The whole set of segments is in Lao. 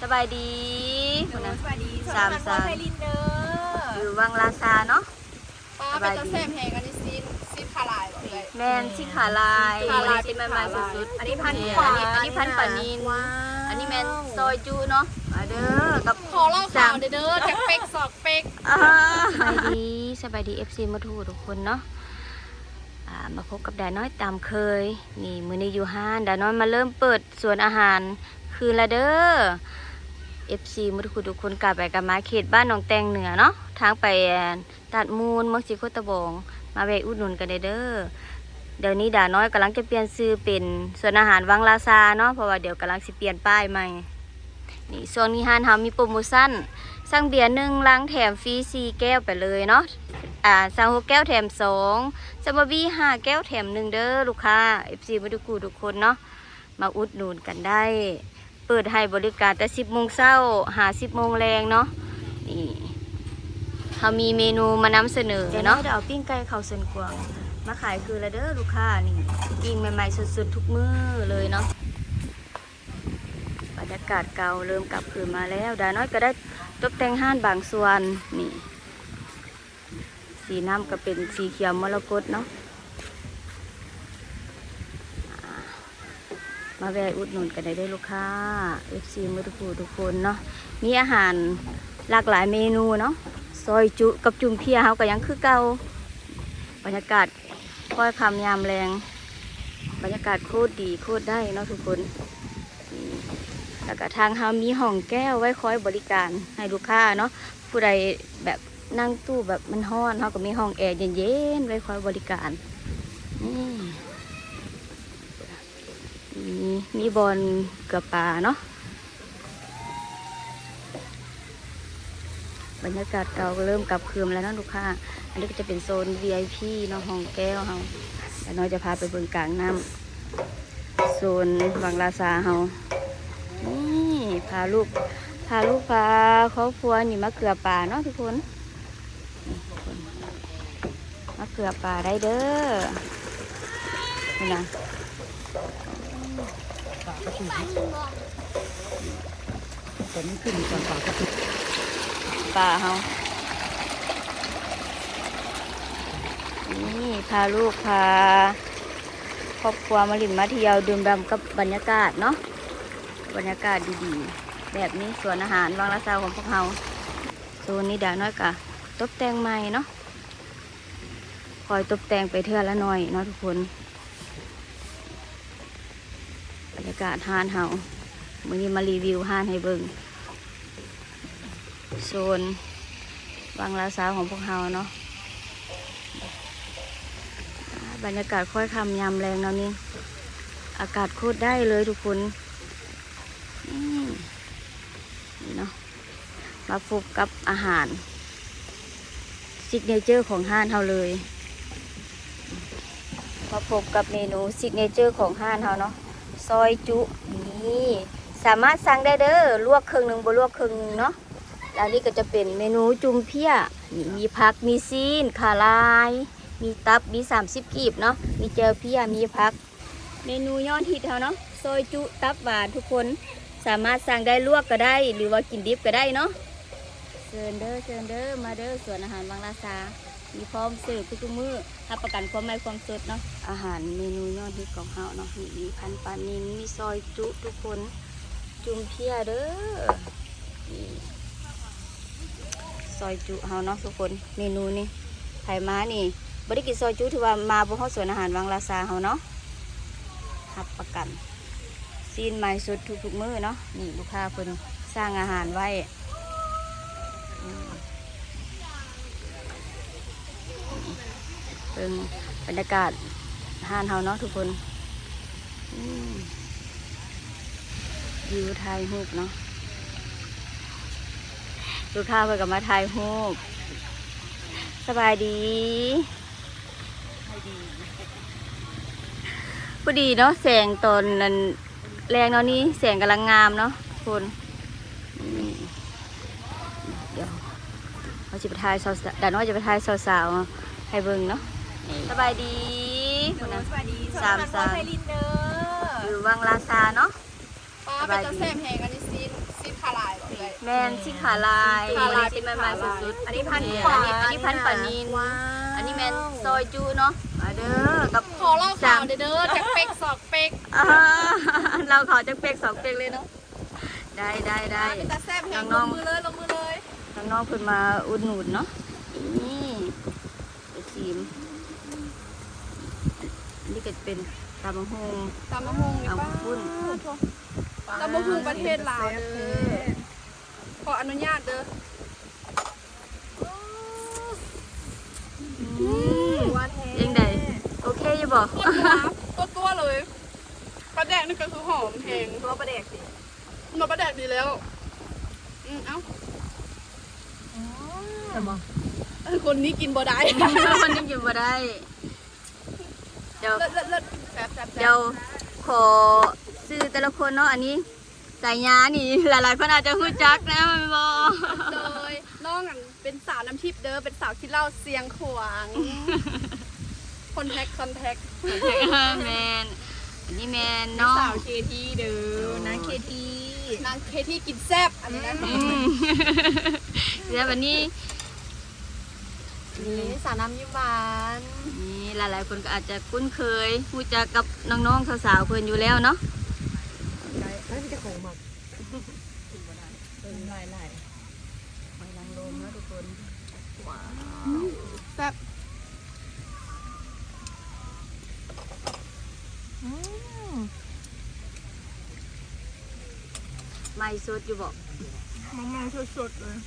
ສະບາຍດີ ໂດຍ ສະບາຍດີ ສາມສາວ ສາວໄພລິນເດີ ຢູ່ວັງລາຊາເນາະ. ປ້າ ສະບາຍດີ ເປັນຕາແຊບແຮງ ອັນນີ້ຊີ້ນ ຊີ້ນຂາລາຍບໍ່ເອື້ອຍ? ແມ່ນ ຊີ້ນຂາລາຍ ຂາລາຍ ຊີ້ນໃໝ່ໆ ເປັນຂາລາຍ ສຸດໆ ອັນນີ້ພັນ ເອີ ອັນນີ້ ອັນນີ້ພັນປານິນ ວ້າວ ອັນນີ້ແມ່ນຊອຍຈຸເນາະ ມາເດີກັບ ຂໍເຫຼົ້າຂາວແດ່ເດີ ຈັກເປັກສອງເປັກ. ອ່າ ສະບາຍດີ ສະບາຍດີ ເອັຟຊີ ໝົດທຸກຄົນເນາະ. ອ່າ ມາພົບກັບດານ້ອຍຕາມເຄີຍ. ນີ້ ມື້ນີ້ຢູ່ຮ້ານ ດານ້ອຍມາເລີ່ມເປີດສວນອາຫານຄືນລະເດີ. ເອັຟຊີ ໝົດທຸກຄົນ ກັບໄປກັບມາເຂດບ້ານໜອງແຕ່ງເໜືອເນາະ ທາງໄປ ຕາດມູນ ເມືອງສີໂຄດຕະບອງ ມາແວ່ອຸດໜູນກັນໄດ້ເດີ. ດຽວນີ້ດານ້ອຍກຳລັງຈະປ່ຽນຊື່ເປັນສວນອາຫານວັງລາຊາເນາະ ເພາະວ່າດຽວກຳລັງຊິປ່ຽນປ້າຍໃໝ່. ນີ້ ຊ່ວງນີ້ຮ້ານເຮົາມີໂປຣໂມຊັນ ສັ່ງເບຍໜຶ່ງລັງແຖມຟຣີສີ່ແກ້ວໄປເລີຍເນາະ. ອ່າ ສັ່ງຫົກແກ້ວແຖມສອງ ສະມາບີຫ້າແກ້ວແຖມໜຶ່ງເດີລູກຄ້າ ເອັຟຊີ ໝົດທຸກຜູ້ທຸກຄົນເນາະ. ມາອຸດໜູນກັນໄດ້ ເປີດໃຫ້ບໍລິການແຕ່ສິບໂມງເຊົ້າຫາສິບໂມງແລງເນາະ. ນີ້ ເຮົາມີເມນູມານຳສະເໜີເນາະ ດຽວນ້ອຍໄດ້ເອົາປີ້ງໄກ່ເຂົ້າສວນກວາງມາຂາຍຄືນລະເດີລູກຄ້າ. ນີ້ ປີ້ງໃໝ່ໆ ສົດໆ ທຸກມື້ເລີຍເນາະ. ບັນຍາກາດເກົ່າເລີ່ມກັບຄືນມາແລ້ວ ດານ້ອຍກໍໄດ້ຕົບແຕ່ງຮ້ານບາງສ່ວນ. ນີ້ ສີນ້ຳກໍເປັນສີຂຽວມໍລະກົດເນາະ. ມາແວ່ອຸດໜູນກັນໄດ້ເດີລູກຄ້າ ເອັຟຊີ ໝົດທຸກຜູ້ທຸກຄົນເນາະ. ມີອາຫານຫຼາກຫຼາຍເມນູເນາະ ຊອຍຈຸກັບຈຸ່ມເພຍເຮົາກໍຍັງຄືເກົ່າ. ບັນຍາກາດຄ້ອຍຄ່ຳຍາມແລງ ບັນຍາກາດໂຄດດີໂຄດໄດ້ເນາະທຸກຄົນ. ນີ້ ແລ້ວກະທາງເຮົາມີຫ້ອງແກ້ວໄວ້ຄອຍບໍລິການໃຫ້ລູກຄ້າເນາະ. ຜູ້ໃດແບບນັ່ງຕູ້ແບບມັນຮ້ອນ ເຮົາກໍມີຫ້ອງແອເຢັນໆ ໄວ້ຄອຍບໍລິການ. ນີ້ ມີ ມີບ່ອນເກືອປາເນາະ. ບັນຍາກາດເກົ່າກໍເລີ່ມກັບຄືນມາແລ້ວເນາະລູກຄ້າ. ອັນນີ້ກໍຈະເປັນໂຊນ ວີໄອພີ ເນາະ ຫ້ອງແກ້ວເຮົາ. ດານ້ອຍຈະພາໄປເບິ່ງກາງນ້ຳ ໂຊນວັງລາຊາເຮົາ. ນີ້ ພາລູກ ພາລູກພາຄອບຄົວນີ້ມາເກືອປາເນາະທຸກຄົນ. ນີ້ທຸກຄົນ ມາເກືອປາໄດ້ເດີ. ນີ້ນະ ຕອນນີ້ຂຶ້ນກ່ອນປາກໍຄື ປາເຮົາ. ນີ້ ພາລູກພາຄອບຄົວມາຫຼິ້ນມາທ່ຽວ ດື່ມດ່ຳກັບບັນຍາກາດເນາະ. ບັນຍາກາດດີໆ ແບບນີ້ ສວນອາຫານວັງລາຊາຂອງພວກເຮົາ. ໂຊນນີ້ດານ້ອຍກະຕົບແຕ່ງໃໝ່ເນາະ ຄອຍຕົບແຕ່ງໄປເທື່ອລະໜ້ອຍເນາະທຸກຄົນ. ບັນຍາກາດຮ້ານເຮົາ ມື້ນີ້ມາຣີວິວຮ້ານໃຫ້ເບິ່ງ ໂຊນວັງລາຊາຂອງພວກເຮົາເນາະ. ບັນຍາກາດຄ້ອຍຄ່ຳຍາມແລງເນາະ ນີ້ ອາກາດໂຄດໄດ້ເລີຍທຸກຄົນ. ນີ້ ນີ້ເນາະ ມາພົບກັບອາຫານຊິກເນເຈີຂອງຮ້ານເຮົາເລີຍ. ມາພົບກັບເມນູຊິກເນເຈີຂອງຮ້ານເຮົາເນາະ ຊອຍຈຸ. ນີ້ ສາມາດສັ່ງໄດ້ເດີ ລວກເຄິ່ງໜຶ່ງ ບໍ່ລວກເຄິ່ງໜຶ່ງເນາະ. ແລ້ວນີ້ກໍຈະເປັນເມນູຈຸ່ມເພຍ. ນີ້ ມີຜັກ ມີຊີ້ນຂາລາຍ ມີຕັບ ມີສາມສິບກີບເນາະ ມີແຈ່ວເພຍ ມີຜັກ. ເມນູຍອດຮິດເຮົາເນາະ ຊອຍຈຸຕັບຫວານ ທຸກຄົນສາມາດສັ່ງໄດ້ ລວກກໍໄດ້ ຫຼືວ່າກິນດິບກໍໄດ້ເນາະ. ເຊີນເດີ ເຊີນເດີ ມາເດີ ສວນອາຫານວັງລາຊາ ມີພ້ອມເສີບທຸກໆມື້ ຮັບປະກັນຄວາມໃໝ່ຄວາມສົດເນາະ. ອາຫານເມນູຍອດຮິດຂອງເຮົາເນາະ ມີ ມີພັນປານິນ ມີຊອຍຈຸ ທຸກຄົນ ຈຸ່ມເພຍເດີ. ນີ້ ຊອຍຈຸເຮົາເນາະທຸກຄົນ. ເມນູນີ້ ໃຜມານີ້ບໍ່ໄດ້ກິນຊອຍຈຸ ຖືວ່າມາບໍ່ຮອດສວນອາຫານວັງລາຊາເຮົາເນາະ. ຮັບປະກັນຊີ້ນໃໝ່ສົດທຸກໆມື້ເນາະ. ນີ້ ລູກຄ້າເພິ່ນສັ່ງອາຫານໄວ້. ເບິ່ງບັນຍາກາດຮ້ານເຮົາເນາະທຸກຄົນ. ອືມ ວິວຖ່າຍຮູບເນາະ ລູກຄ້າເພິ່ນກໍມາຖ່າຍຮູບ. ສະບາຍດີ ພໍດີເນາະ ແສງຕອນນັ້ນ ແລງເນາະ ນີ້ແສງກຳລັງງາມເນາະທຸກຄົນ. ນີ້ ດຽວເຮົາຊິໄປຖ່າຍສາວ ດານ້ອຍຈະໄປຖ່າຍສາວໆໃຫ້ເບິ່ງເນາະ. ນີ້ ສະບາຍດີ ໂດຍ ສະບາຍດີ ສາມສາວ ສາວໄພລິນເດີ ຢູ່ວັງລາຊາເນາະ. ປ້າ ສະບາຍດີ ເປັນຕາແຊບແຮງ ອັນນີ້ຊີ້ນ ຊີ້ນຂາລ ແມ່ນ ຊິຂາລາຍ ຂາລາຍ ອັນນີ້ຊິໃໝ່ໆ ເປັນຂາລາຍ ສຸດໆ ອັນນີ້ພັນ ອັນນີ້ ອັນນີ້ພັນປານິນ ວ້າວ ອັນນີ້ແມ່ນຊອຍຈຸເນາະ ມາເດີກັບ ຂໍເຫຼົ້າຂາວແດ່ເດີ ຈັກເປັກສອງເປັກ ອ່າ ເຫຼົ້າຂາວຈັກເປັກສອງເປັກເລີຍເນາະ ໄດ້ໆໆ ເປັນຕາແຊບແຮງ ນ້ອງໆ ລົງມືເລີຍ ລົງມືເລີຍ ນ້ອງໆ ເພິ່ນມາອຸດໜູນເນາະ ນີ້ ໄປຊີມ ອັນນີ້ກໍເປັນຕຳບັກຫຸ່ງ ຕຳບັກຫຸ່ງນີ້ ຕຳບັກຫຸ່ງ ປ້າໂທ້ ຕຳບັກຫຸ່ງປະເທດລາວເດີ ຂໍອະນຸຍາດເດີ ອືມ ວ່າແທ້ ຈັ່ງໃດ ໂອເຄຢູ່ບໍ່? ຕົວໆ ເລີຍ ປາແດກນີ້ກໍຄືຫອມແຮງ ຕົວປາແດກຕິ ຕົວປາແດກດີແລ້ວ ອືມ ເອົ້າ ອືມ ຄົນນີ້ກິນບໍ່ໄດ້ ຄົນນີ້ກິນບໍ່ໄດ້ ດຽວ ເລີດໆ ແຊບໆ ດຽວຂໍຊື່ແຕ່ລະຄົນເນາະ ອັນນີ້ສາຍຍານີ້ ຫຼາຍໆ ຄົນອາດຈະຮູ້ຈັກນະ ແມ່ນບໍ່? ໂດຍ ນ້ອງອັນເປັນສາວນ້ຳທິບເດີ ເປັນສາວຂີ້ເຫຼົ້າຊຽງຂວາງ ຄອນແທັກ ຄອນແທັກ ແມ່ນ ອັນນີ້ແມ່ນນ້ອງສາວເຄທີເດີ ນາງເຄທີ ນາງເຄທີກິນແຊບ ອັນນີ້ນະ ອືມ ແລ້ວບັດນີ້ ນີ້ສາວນ້ຳຍິ້ມຫວານ ນີ້ຫຼາຍໆ ຄົນກໍອາດຈະຄຸ້ນເຄີຍ ຮູ້ຈັກກັບນ້ອງໆ ສາວໆ ເພິ່ນຢູ່ແລ້ວເນາະ ໄດ້ ເອີຍ ມີແຕ່ຂອງໝັກ ກິນບໍ່ໄດ້ ເອີຍ ຫຼາຍໆ ຫອຍນາງລົມເນາະທຸກຄົນ ວ້າວ ແຊບ ອືມ ໃໝ່ສົດຢູ່ບໍ່? ໃໝ່ໆ ສົດໆ ເລີຍ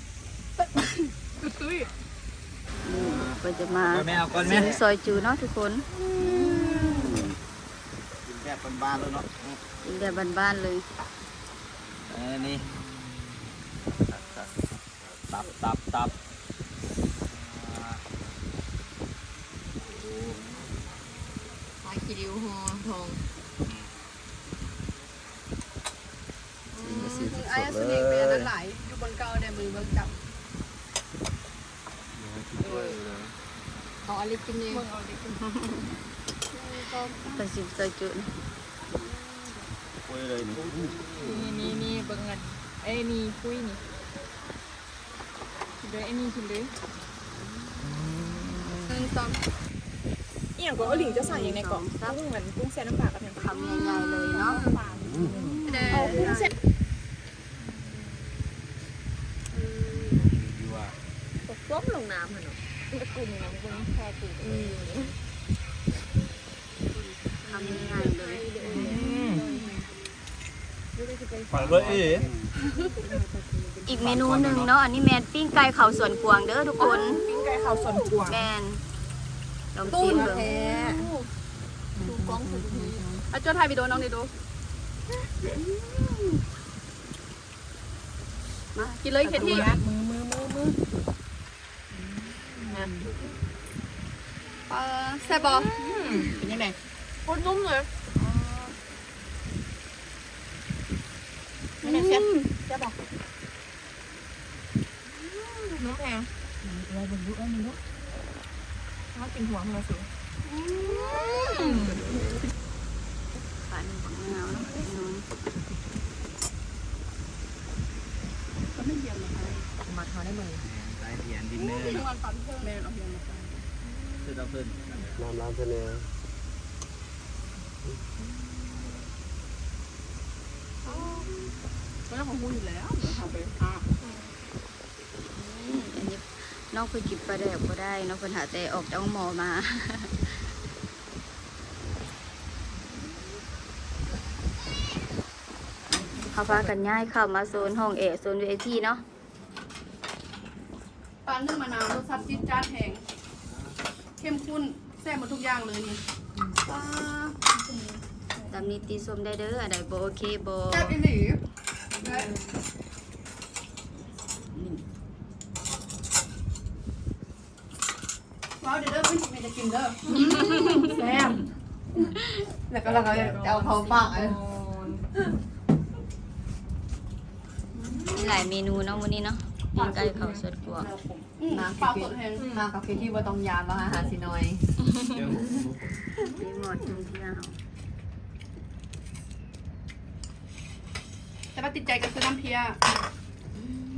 ຕຸ້ຍໆ ນີ້ເພິ່ນຈະມາ ເອົາກ່ອນແມ່ ເອົາກ່ອນແມ່ ຊີມຊອຍຈຸເນາະທຸກຄົນ ອືມ ກິນແບບບ້ານໆ ເລີຍເນາະ ກິນແບບບ້ານໆ ເລີຍ ເອີ ນີ້ ຕັບ ຕັບ ຕັບ ອ່າ ໂອ້ ພາຄິລິວຫໍ່ທອງ ອືມ ອືມ ມື້ອ້າຍສະເໜ່ແມ່ນນັ້ນຫຼາຍ ຢູ່ບ່ອນເກົ່າໄດ້ມື້ເບິ່ງຈັບ ເອົາອາລິກກິນເອງ ເບິ່ງເອົາອາລິກກິນ ເພິ່ນຊິໃສ່ຈຸ ຄຸຍເລີຍນີ້ ນີ້ໆ ເບິ່ງອັນ ເອີຍ ນີ້ຄຸຍນີ້ ກິນເລີຍ ອັນນີ້ກິນເລີຍ ໜຶ່ງ ສອງ ອີ່ຫຍັງກໍ ເອີ ລິງຈະສັ່ງຫຍັງແດ່ເກາະ ໜຶ່ງ ສອງ ສາມ ກຸ້ງ ອັນ ກຸ້ງແຊ່ນ້ຳປາກັບຫຍັງ ຄຳໃຫຍ່ໆ ເລີຍເນາະ ເອົາກຸ້ງແຊ່ ອືມ ຕົກລົງນ້ຳຫັ້ນເນາະ ກຸ້ງນ້ຳ ກຸ້ງແຊ່ ອືມ ຄຳໃຫຍ່ເລີຍ ອືມ ໄປເລີຍອີ່ ອີກເມນູໜຶ່ງເນາະ ອັນນີ້ແມ່ນປີ້ງໄກ່ເຂົ້າສວນກວາງເດີທຸກຄົນ ປີ້ງໄກ່ເຂົ້າສວນກວາງ ແມ່ນ ລອງຊີມເບິ່ງ ຕູ້ແທ້ ດູກ້ອງສຸດທີ່ ອາໂຈ້ ຖ່າຍວິດີໂອນ້ອງນີ້ດູ ມາ ກິນເລີຍເຄທີ ມື ມື ມື ມື ເອີ ແຊບບໍ່? ອືມ ເປັນຈັ່ງໃດ? ໂຄດນຸ້ມເລີຍ ອໍ ເປັນຈັ່ງໃດ? ອືມ ແຊບ ແຊບບໍ່? ອືມ ນຸ້ມແຮງ ອືມ ເອື້ອຍເບິ່ງດູ ເອື້ອຍເບິ່ງດູ ເຮົາກິນຫົວມັນລະສູ ອືມ ປານີ້ບັກນາວເນາະ ອືມ ມັນເຢັນເນາະ ມັກເຮົາໄດ້ມື້ນີ້ ໄດ້ເປັນດິນເນີເນາະ ແມ່ນ ເອົາເປັນ ຄືເອົາເພິ່ນ ນ້ຳລາວເພິ່ນແດ່ ເອີ ກໍຍັງຮູ້ຢູ່ແລ້ວ ເຮົາໄປຫາ ອືມ ອັນນີ້ນ້ອງເພິ່ນກິນປາແດກບໍ່ໄດ້ເນາະ ເພິ່ນຫາແຕ່ອອກຈາກໂຮງໝໍມາ ເຮົາພາກັນຍ້າຍເຂົ້າມາໂຊນຫ້ອງແອ ໂຊນ ວີໄອພີ ເນາະ ປາໜຶ້ງມະນາວ ລົດຊາດຈັດຈ້ານແຮງ ເຂັ້ມຂຸ້ນ ແຊບໝົດທຸກຢ່າງເລີຍນີ້ ອືມ ປາ ຕຳນິຕິຊົມໄດ້ເດີ ອັນໃດບໍ່ໂອເຄບໍ່ ແຊບອີ່ຫຼີ ນີ້ ວ້າວ ເດີ ເດີ ເພິ່ນຊິເຮັດໃຫ້ກິນເດີ ແຊບ ແລ້ວກໍເຮົາກໍຈະເອົາເຂົ້າປາກເອົາ ມີຫຼາຍເມນູເນາະມື້ນີ້ເນາະ ປີ້ງໄກ່ເຂົ້າສົດກວ່າ ອືມ ມາ ປາກສົດແຮງ ມາກັບເຄທີບໍ່ຕ້ອງຢ້ານວ່າອາຫານຊິໜ້ອຍ ມີໝົດ ມີເທື່ອເຮົາ ແຕ່ວ່າຕິດໃຈກໍຄືນ້ຳເພຍ